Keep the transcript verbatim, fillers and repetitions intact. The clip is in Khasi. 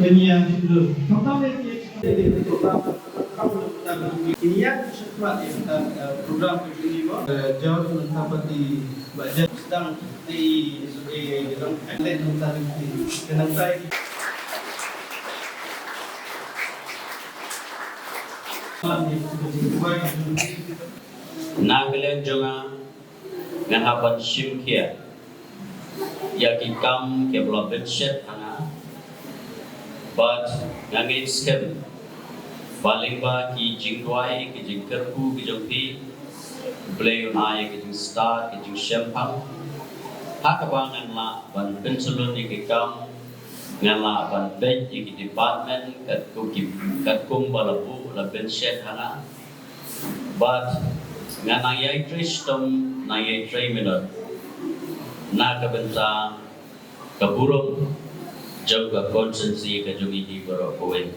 Kenia Hindul. Khamtam ïa ki, ïa ki program, khamtam ïa ki, ïa ki program ka jong ngi mo. Eh, George Nantapati, Bah George Dang, eh, eh, Dang, eh, Nantapati, Nantapati. Na ka liang jong nga, nga hap ban shim khia ïa ki kam kiba la pynshet ha nga. Bad nga ngeit skhem ba lyngba ki jingduwai, ki jingkyrkhu ki jong phi, U Blei un ai ïa ki jingstad, ki jingshemphang. Ha kaba ngan lah ban pynshlur ïa ki kam, ngan lah ban peit ïa ki department katkum ki, katkum ba la buh, la pynshet ha nga. Bad nga nang ïai trei shitom, nang ïai trei minot na ka bynta ka burom jong ka constituency ka jong ngi hi baroh kawei.